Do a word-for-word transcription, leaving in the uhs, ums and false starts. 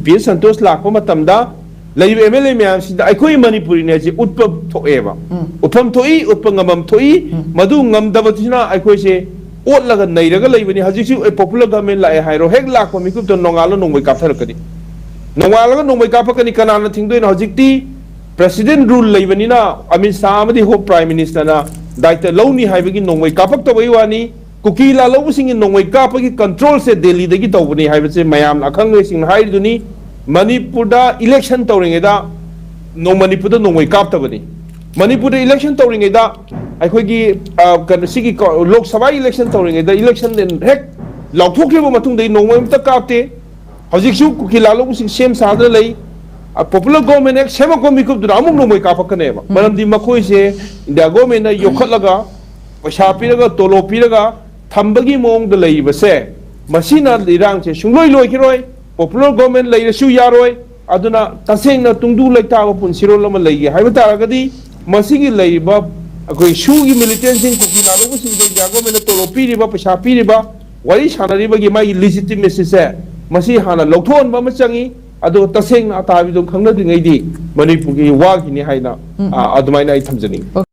P S Santosh ꯂꯥꯛꯄ ꯃꯇꯝꯗ ꯂꯩꯔꯤꯕ ꯑꯦꯝ ꯑꯦꯜ ꯑꯦ ꯃꯌꯥꯝꯁꯤꯗ ꯑꯩꯈꯣꯏ ꯃꯅꯤꯄꯨꯔꯤꯅꯦ ꯍꯥꯏꯁꯦ ꯎꯠꯄ ꯊꯣꯛꯑꯦꯕ꯫ ꯎꯠꯐꯝ ꯊꯣꯛꯏ, ꯎꯠꯄ ꯉꯝꯐꯝ ꯊꯣꯛꯏ꯫ ꯃꯗꯨ ꯉꯝꯗꯕꯁꯤꯅ ꯑꯩꯈꯣꯏꯁꯦ ꯑꯣꯠꯂꯒ ꯅꯩꯔꯒ ꯂꯩꯕꯅꯤ꯫ ꯍꯧꯖꯤꯛꯁꯨ ꯑꯦ, ꯄꯣꯄꯨꯂꯔ ꯒꯚꯔꯟꯃꯦꯟ ꯂꯥꯛꯑꯦ ꯍꯥꯏꯔꯣ, ꯍꯦꯛ ꯂꯥꯛꯄ ꯃꯤꯀꯨꯞꯇ ꯅꯣꯡꯉꯥꯜꯂ ꯅꯣꯡꯃꯩ ꯀꯥꯞꯊꯔꯛꯀꯅꯤ꯫ ꯅꯣꯡꯉꯥꯜꯂꯒ ꯅꯣꯡꯃꯩ ꯀꯥꯞꯄꯛꯀꯅꯤ꯫ ꯀꯅꯥꯅ ꯊꯤꯡꯗꯣꯏꯅꯣ? ꯍꯧꯖꯤꯛꯇꯤ ꯄ꯭ꯔꯦꯁꯤꯗꯦꯟ ꯔꯨꯜ ꯂꯩꯕꯅꯤꯅ ꯑꯃꯤꯠ ꯁꯥꯍ ꯑꯃꯗꯤ ꯍꯣꯝ ꯄ꯭ꯔꯥꯏꯝ ꯃꯤꯅꯤꯁꯇꯔꯅ ꯗꯥꯏꯇ ꯂꯧꯅꯤ ꯍꯥꯏꯕꯒꯤ ꯅꯣꯡꯃꯩ ꯀꯥꯞꯄꯛꯇꯕꯒꯤ ꯋꯥꯅꯤ꯫ ꯀꯨꯀꯤ ꯂꯥꯜꯍꯧꯕꯁꯤꯡꯒꯤ ꯅꯣꯡꯃꯩ ꯀꯥꯞꯄꯒꯤ ꯀꯟꯇ꯭ꯔꯣꯜꯁꯦ ꯗꯦꯜꯂꯤꯗꯒꯤ ꯇꯧꯕꯅꯤ ꯍꯥꯏꯕꯁꯦ ꯃꯌꯥꯝꯅ ꯑꯈꯪ ꯑꯍꯩꯁꯤꯡꯅ ꯍꯥꯏꯔꯤꯗꯨꯅꯤ꯫ ꯃꯅꯤꯄꯨꯔꯗ ꯏꯂꯦꯛꯁꯟ ꯇꯧꯔꯤꯉꯩꯗ ꯅꯣꯡ-, ꯃꯅꯤꯄꯨꯔꯗ ꯅꯣꯡꯃꯩ ꯀꯥꯞꯇꯕꯅꯤ꯫ ꯃꯅꯤꯄꯨꯔꯗ ꯏꯂꯦꯛꯁꯟ ꯇꯧꯔꯤꯉꯩꯗ ꯑꯩꯈꯣꯏꯒꯤ, ꯑ, ꯀꯩꯅꯣ, ꯁꯤꯒꯤ ꯀ-, ꯂꯣꯛ ꯁꯚꯥ ꯏꯂꯦꯛꯁꯟ ꯇꯧꯔꯤꯉꯩꯗ ꯏꯂꯦꯛꯁꯟ ꯍꯦꯛ ꯂꯥꯎꯊꯣꯛꯈ꯭ꯔꯕ ꯃꯇꯨꯡꯗꯒꯤ ꯅꯣꯡꯃꯩ ꯑꯃꯇ ꯀꯥꯞꯇꯦ꯫ ꯍꯧꯖꯤꯛꯁꯨ ꯀꯨꯀꯤ ꯂꯥꯜꯍꯧꯕꯁꯤꯡ ꯁꯦꯝ ꯁꯥꯗꯅ ꯂꯩ꯫ ꯑ, ꯄꯣꯄꯨꯂꯔ ꯒꯣꯔꯃꯦꯟ ꯍꯦꯛ ꯁꯦꯝꯃꯛꯄ ꯃꯤꯀꯨꯞꯇꯨꯗ ꯑꯃꯨꯛ ꯅꯣꯡꯃꯩ ꯀꯥꯞꯄꯛꯀꯅꯦꯕ꯫ ꯃꯔꯝꯗꯤ ꯃꯈꯣꯏꯁꯦ ꯏꯟꯗꯤꯌꯥ ꯒꯣꯔꯃꯦꯟꯅ ꯌꯣꯛꯈꯠꯂꯒ, ꯄꯩꯁꯥ ꯄꯤꯔꯒ, ꯇꯣꯂꯣꯞ ꯄꯤꯔꯒ ꯊꯝꯕꯒꯤ ꯃꯑꯣꯡꯗ ꯂꯩꯔꯤꯕꯁꯦ, ꯃꯁꯤꯅ ꯏꯔꯥꯡꯁꯦ ꯁꯨꯡꯂꯣꯏ ꯂꯣꯏꯈꯤꯔꯣꯏ꯫ ꯄꯣꯄꯨꯂꯔ ꯒꯣꯔꯃꯦꯟ ꯂꯩꯔꯁꯨ ꯌꯥꯔꯣꯏ꯫ ꯑꯗꯨꯅ ꯇꯁꯦꯡꯅ ꯇꯨꯡꯗꯨ ꯂꯩꯇꯥꯕ ꯄꯨꯟꯁꯤꯔꯣꯜ ꯑꯃ ꯂꯩꯒꯦ ꯍꯥꯏꯕ ꯇꯥꯔꯒꯗꯤ, ꯃꯁꯤꯒꯤ ꯂꯩꯔꯤꯕ ꯑꯩꯈꯣꯏ ꯁꯨꯒꯤ ꯃꯤꯂꯤꯇꯦꯟꯁꯤꯡ, ꯀꯨꯀꯤ ꯂꯥꯜꯍꯧꯕꯁꯤꯡꯗ ꯏꯟꯗꯤꯌꯥ ꯒꯣꯔꯃꯦꯟꯅ ꯇꯣꯂꯣꯞ ꯄꯤꯔꯤꯕ, ꯄꯩꯁꯥ ꯄꯤꯔꯤꯕ, ꯋꯥꯔꯤ ꯁꯥꯟꯅꯔꯤꯕꯒꯤ ꯃꯥꯒꯤ ꯂꯤꯖꯤꯇꯤꯃꯦꯁꯤꯁꯦ, ꯃꯁꯤ ꯍꯥꯟꯅ ꯂꯧꯊꯣꯛꯍꯟꯕ ꯑꯃ ꯆꯪꯉꯤ꯫ ꯑꯗꯨꯒ ꯇꯁꯦꯡꯅ ꯑꯇꯥꯕꯤꯗꯣ ꯈꯪꯅꯗ꯭ꯔꯤꯉꯩꯗꯤ ꯃꯅꯤꯄꯨꯔꯒꯤ ꯋꯥꯈꯤꯅꯤ ꯍꯥꯏꯅ, ꯎꯝ꯫ ꯑ, ꯑꯗꯨꯃꯥꯏꯅ ꯑꯩ ꯊꯝꯖꯅꯤꯡꯉꯤ꯫